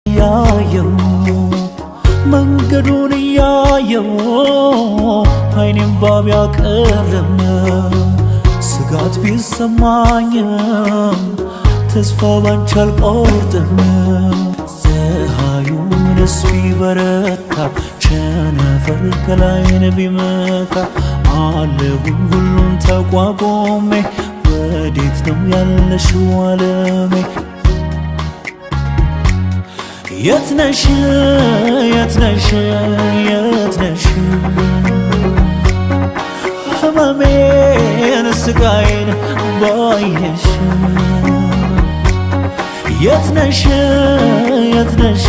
እያየው መንገዱን እያየው አይኔም ባብ ያቀርም ስጋት ቢሰማኝም ተስፋ ባንቺ አልቆርጥም። ፀሐዩ ምንስ ቢበረታ ቸነፈር ከላይን ቢመታ አለሁኝ ሁሉን ተቋቁሜ ወዴት ነው ያለሽው ዓለሜ? የት ነሽ የት ነሽ የት ነሽ? ህመሜን ስቃዬን ባየሽ የት ነሽ የት ነሽ?